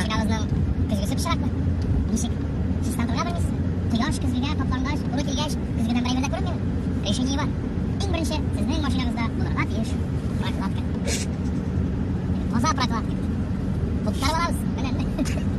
Машинагызның көзгесе пычракмы? Ничек? Чистартырга белмисезме? Кояш көзгегә каплангач, туры килгәч, көзгедән бер әйбер дә күренмиме? Решение бар. Иң беренче, сезнең машинагызда булырга тиеш прокладка. Таза прокладка. Куптарып алабыз. Менә.